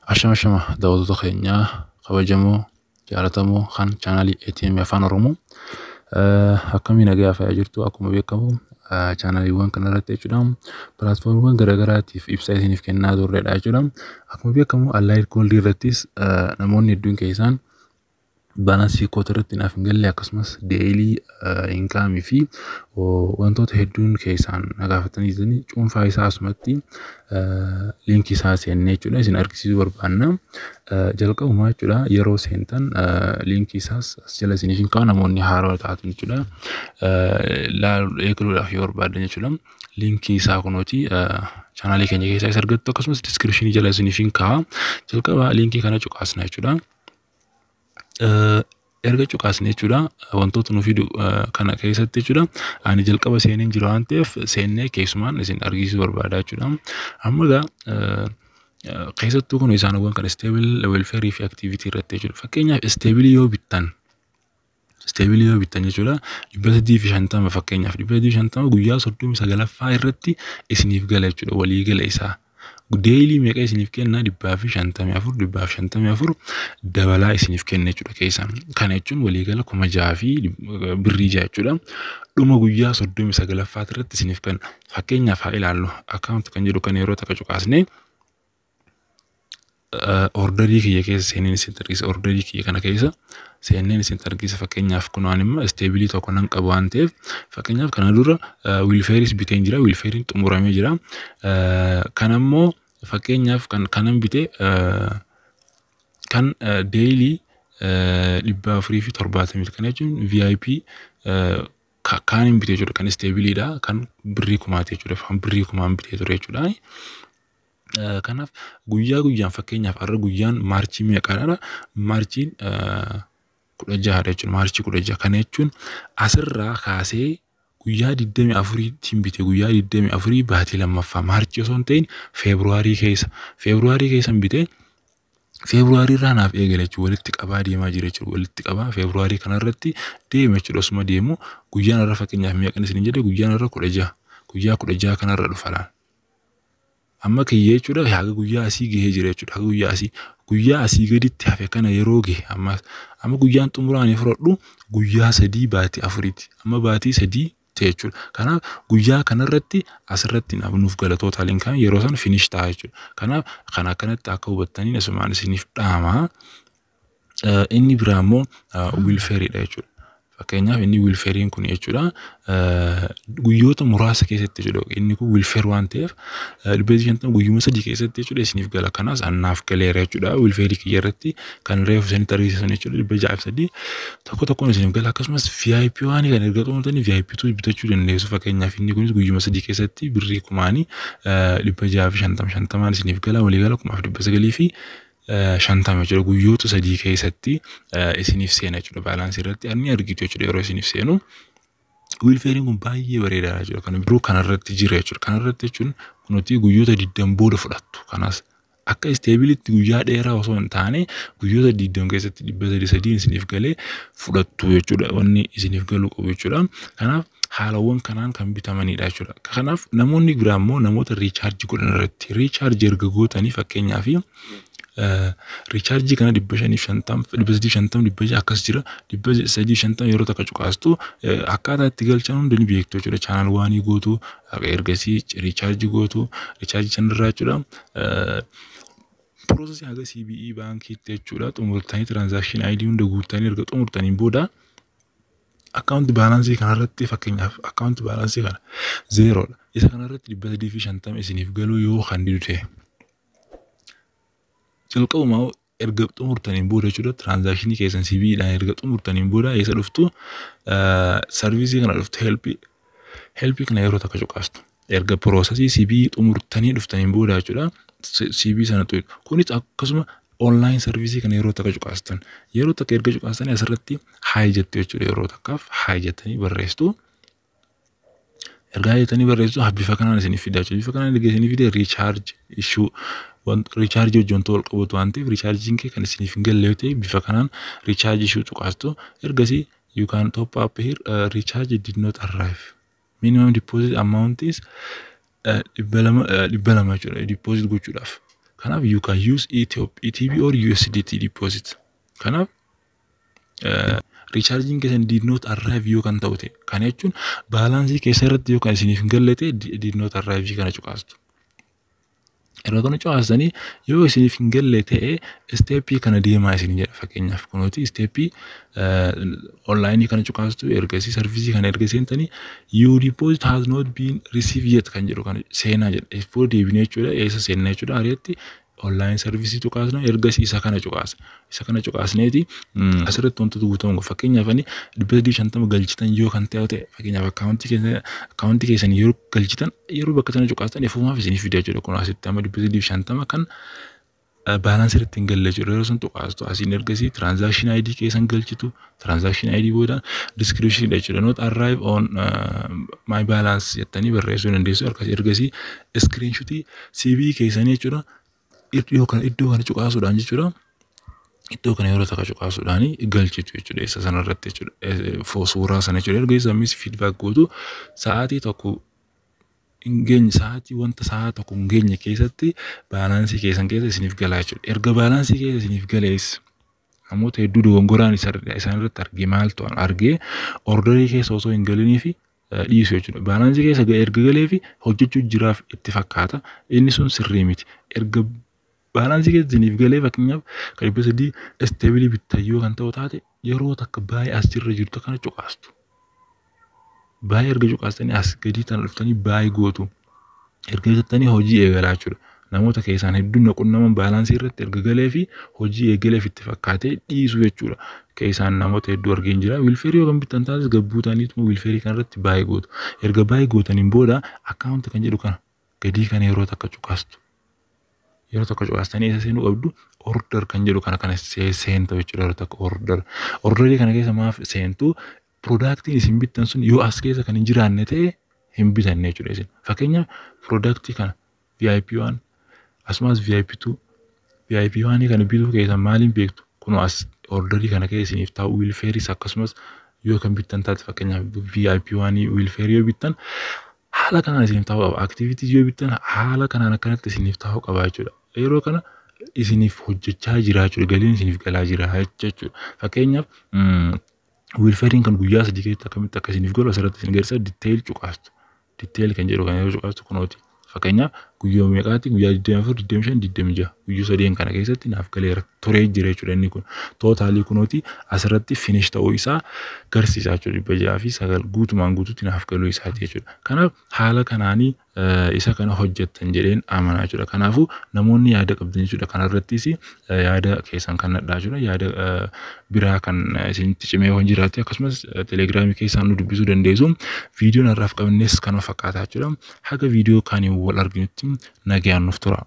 Ashama ashama, daawwattoota keenyaa kabajamoo, jaallatamoo kan chaanaalii ATM Afaan Oromoo, akkamii nagaa fayyaa jirtu? Akkuma beekamu chaanaaliiwwan kanarratti jechuudha, pilaatfoormiiwwan garaagaraatiif ibsa isiniif kennaa turredha jechuudha. Akkuma beekamu Allied Gold irrattis namoonni hedduun keessaan balance koota irratti naaf hin galle, akkasumas daily income fi wantoota hedduun keessaan na gaafatanii jiranii, cuunfaa isaa asumatti liinkii isaa seennee jechuudha isin argisiisuu barbaanna. Jalqabumaa jechuudha, yeroo seentan liinkii isaas as jala isiniif hin kaa'u, namoonni haarawaa taatan jechuudha. Laaluu eegaluudhaaf yoo barbaadan jechuudha. Liinkii isaa kunooti chaanaalii keenya keessaa isa argattu, akkasumas description jala isiniif hin kaa'a. Jalqaba liinkii kana cuqaasna jechuudha. Erga cuqaasne jechuudha, wantoota nu fidu kana keessatti jechuudha, ani jalqaba seeneen jira waan ta'eef seennee keessumaan isin argisiisuu barbaada jechuudha. Amma egaa keessattuu kun isaanowwan kan stable, welfare fi activity irratti jechuudha. Fakkeenyaaf stable yoo bittan jechuudha, 350, fakkeenyaaf 350 guyyaa 39ffaa irratti isiniif gala jechuudha walii gala isaa. Daily meeqa isiniif kenna? 154, 154 dabalaa isiniif kenna jechuudha keessaan. Kana jechuun waliigala 6,000 fi birrii 6 jechuudha. Dhuma guyyaa 39ffaa irratti isiniif kenna. Fakkeenyaaf haa ilaallu, account kan jedhu kan yeroo takka cuqaasnee order kiyya keessa seeneen isin argisiisa. Order kiyya kana keessa seenneen isin argisiisa. Fakkeenyaaf kun waan immoo stable tokko nan qabu waan ta'eef, fakkeenyaaf kana dura welfareis biteen jira. Welfareiin xumuramee jira. Kan ammoo fakkeenyaaf kan kanan bite kan daily 470, kana jechuun VIP kaan hin bite jechuudha. Kan stableiidha, kan birrii kumaati jechuudha. Kan birrii kumaan bitee ture jechuudha. Kanaaf guyyaa guyyaan, fakkeenyaaf har'a guyyaan March meeqaadha? Marchiin 16dha jechuudha. March 16. Kana jechuun asirraa kaasee guyyaa 24tiin bite, guyyaa 24 baatii lammaffaa, March osoo hin ta'in February keessa. February keessa bite, February irraa naaf eegale jechuudha. Walitti qabaa deemaa jira jechuudha. Walitti qabaa February kanarratti deema jechuudha. Osuma deemu guyyaan irra, fakkeenyaaf meeqan isin jedhe, guyyaan irra 16. Guyyaa 16 kanarra dhufa laal. Amma kiyyee jechuudha, haga guyyaa asii gahee jira jechuudha. Haga guyyaa asii, guyyaa asii gaditti hafe kana yeroo gahe, amma amma guyyaan xumuraan fudhadhu guyyaa 3 baatii 4ti. Amma baatii 3 ta'e jechuudha. Kanaaf guyyaa kanarratti asirratti nuuf gala, total income yeroo san finish ta'a jechuudha. Kanaaf kan akkanatti akka hubattanii asumaan isiniif dhaama. Inni biraa immoo welfareiidha jechuudha. Fakkeenyaaf inni welfareiin kun jechuudha, guyyoota muraasa keessatti jechuudha. Inni kun welfare waan ta'eef 350 guyyuma 3 keessatti jechuudha isiniif gala. Kanaas annaaf galeera jechuudha. Welfare kiyya irratti kan reefu isinitti argisiisan jechuudha, 603 tokko tokkoon isiniif gala. Akkasumas VIP waan kan erga xumurtanii VIP tu bitachuu dandeessu. Fakkeenyaaf inni kunis guyyuma 3 keessatti birrii kumaanii 650 50n isiniif gala, waliigala 1950 jechuudha. Guyyoota 3 keessatti isiniif seena jechuudha. Balance irratti ni argitu jechuudha yeroo isiniif seenu. Welfareiin kun baay'ee bareedaadha jechuudha. Kan biroo kanarratti jira jechuudha. Kanarratti jechuun kunuuti guyyoota 20 booda fudhattu. Kanas akka stableitti guyyaa dheeraa osoo hin taane guyyoota 20 keessatti 300 isiniif galee fudhattu jechuudha. Wanni isiniif galuu qabu jechuudha. Kanaaf haalawwan kanaan kan bitamanidha jechuudha. Kanaaf namoonni biraa immoo namoota recharge godhan irratti, recharge erga gootanii, fakkeenyaaf recharge kana 550, 350, 600 akkas jira, 350 yeroo takka cuqaastu, akkaataa itti galchan hunda ni beektu jechuudha. Channel one gootu, ergasii recharge gootu, recharge sanarraa jechuudha. Process haga CBE baankiitti jechuudha xumurtanii, transaction ID hunda guuttanii erga xumurtaniin booda, account balance kanarratti, fakkeenyaaf account balance kana zerodha. Isa kanarratti 350 isiniif galuu yoo kan didu ta'e, jalqabumaa erga xumurtaniin booda jechuudha, transaction keessan CBEdhaan erga xumurtaniin booda eessa dhuftu? Service kana dhuftu, help kana yeroo takka cuqaastu. Erga process CBE xumurtanii dhuftaniin booda jechuudha, CBE sana xuqu. Kunis akkasuma online service kana yeroo takka cuqaastan. Yeroo takka erga cuqaastanii asirratti hi jettu jechuudha, yeroo takkaaf hi jettanii barreessitu. Ergaa jettanii barreessitu, bifa kanaan isiniif fida jechuudha. Bifa kanaan erga isiniif fide, recharge issue, recharge wajjin wanta wal qabatu waan ta'eef, rechargeiin kee kan isiniif hin galle yoo ta'e, bifa kanaan recharge issue cuqaastu. Ergasii you can top up here, recharge did not arrive, minimum deposit amount is 200, 200 jechuudha deposit gochuudhaaf. Kanaaf you can use ETB or USDT deposit. Kanaaf recharging keessan did not arrive yoo kan ta'u ta'e, kana jechuun balance keessa irratti yoo kan isiniif hin galle ta'e, did not arrive kana cuqaastu. Yeroo kana cuqaastanii yoo isiniif hin galle ta'e, step kana deemaa isin jedha. Fakkeenyaaf kunooti step online kana cuqaastu. Ergasii service kana erga seentanii, "Your deposit has not been received yet" kan jedhu kana seenaa jedha. Ifoo deebinee jechuudha. Eessa seenna jechuudha? Ariitti online service cuqaasna. Ergasii isa kana cuqaasna. Isa kana cuqaasneeti asirratti wantoota guutamu, fakkeenyaaf ani 350 galchitan yoo kan ta'e, fakkeenyaaf account keessan yeroo galchitan, yeroo bakka sana cuqaastan ifumaaf isiniif fida jechuudha. Kun asitti amma 350 kan balance irratti hin galle jechuudha. Yeroo sun tuqaastu asiin, ergasii transaction ID keessan galchitu. Transaction ID booda description jechuudha. "Not arrive on my balance" jettanii barreessuu dandeessu. Ergasii screenshot CBE keessanii jechuudha. Iddoo kana cuqaasuudhaan jechuudha. Iddoo kana yeroo takka cuqaasuudhaan galchitu jechuudha. Isa sanarratti jechuudha. Suuraa sana jechuudha. Erga isa feedback gootu, sa'aatii tokko hin geenye, sa'aatii wanta sa'aa tokko hin geenye keessatti balance keessan keessa isiniif galaa jechuudha. Erga balance keessa isiniif galees, namoota hedduu dogongoraan isaan irratti argee, maaltu argee, order keessa osoo hin galinii fi dhiisu jechuudha. Balance keessa erga galee fi hojjechuu jiraaf itti fakkaata. Inni sun sirrii miti. Erga balance keessa isiniif galee, fakkeenyaaf kan 300 stable bittayyoo kan ta'u taate, yeroo takka baay'ee as irra jirtu kana cuqaastu. Baay'ee erga cuqaastanii as gadii tana dhuftanii baay'ee gootu. Erga jettanii hojii eegalaa jechuudha. Namoota keessaan hedduun na qunnaman balance irratti erga galee fi hojii eegaleef itti fakkaatee dhiisu jechuudha. Keessaan namoota hedduu argeen jira. Welfare yoo kan bittan taates, gabbuutaniituma welfare kanarratti baay'ee gootu. Erga baay'ee gootaniin booda account kan jedhu kana gadii kana yeroo takka cuqaastu. Yeroo tokko cuqaastanii eessa seenuu qabdu? Order kan jedhu kana seentu jechuudha. Yeroo tokko order. Order kana keessa maaf seentu? Productiin isin bittan sun yoo as keessa kan hin jiraanne ta'e hin bitanne jechuudha isin. Fakkeenyaaf product kana VIP 1, asumas VIP 2, VIP 1 kana bituu keessan maaliin beektu? Kunoo as order kana keessa isiniif taa'u. Welfareis akkasumas yoo kan bittan taate, fakkeenyaaf VIP 1 welfare yoo bittan haala kanaan isiniif taa'uu qaba. Activity yoo bittan haala kanaan akkanatti isiniif taa'uu qaba jechuudha. Yeroo kana isiniif hojjechaa jira jechuudha. Galiin isiniif galaa jira jechuudha. Fakkeenyaaf welfareiin kan guyyaa 3 keessatti akkamitti akka isiniif galu asirratti isin agarsiisa. Detail cuqaastu. Detail kan jedhu kan yeroo cuqaastu kunooti. Fakkeenyaaf guyyaa meeqaatti? Guyyaa 24, 25, 26, guyyaa sadeen kana keessatti naaf galeera turee jira jechuudha inni kun. Total kunooti asirratti finish ta'uu isaa garsiisaa jechuudha. 609 guutumaan guutuutti naaf galuu isaati jechuudha. Kanaaf haala kanaanii isa kana hojjettan jedheen amanaa jechuudha. Kanaafuu namoonni yaada qabdan jechuudha. Kanarrattis yaada keessan kan nadhaa jechuudha. Yaada biraa kan isinitti cimee waan jiraate akkasumas Telegramii keessaan nu dubbisuu dandeessu. Viidiyoon har'aaf qabnes kanuma fakkaataa jechuudha. Haga viidiyoo kaaniin wal arginutti nagayaan nuuf tura.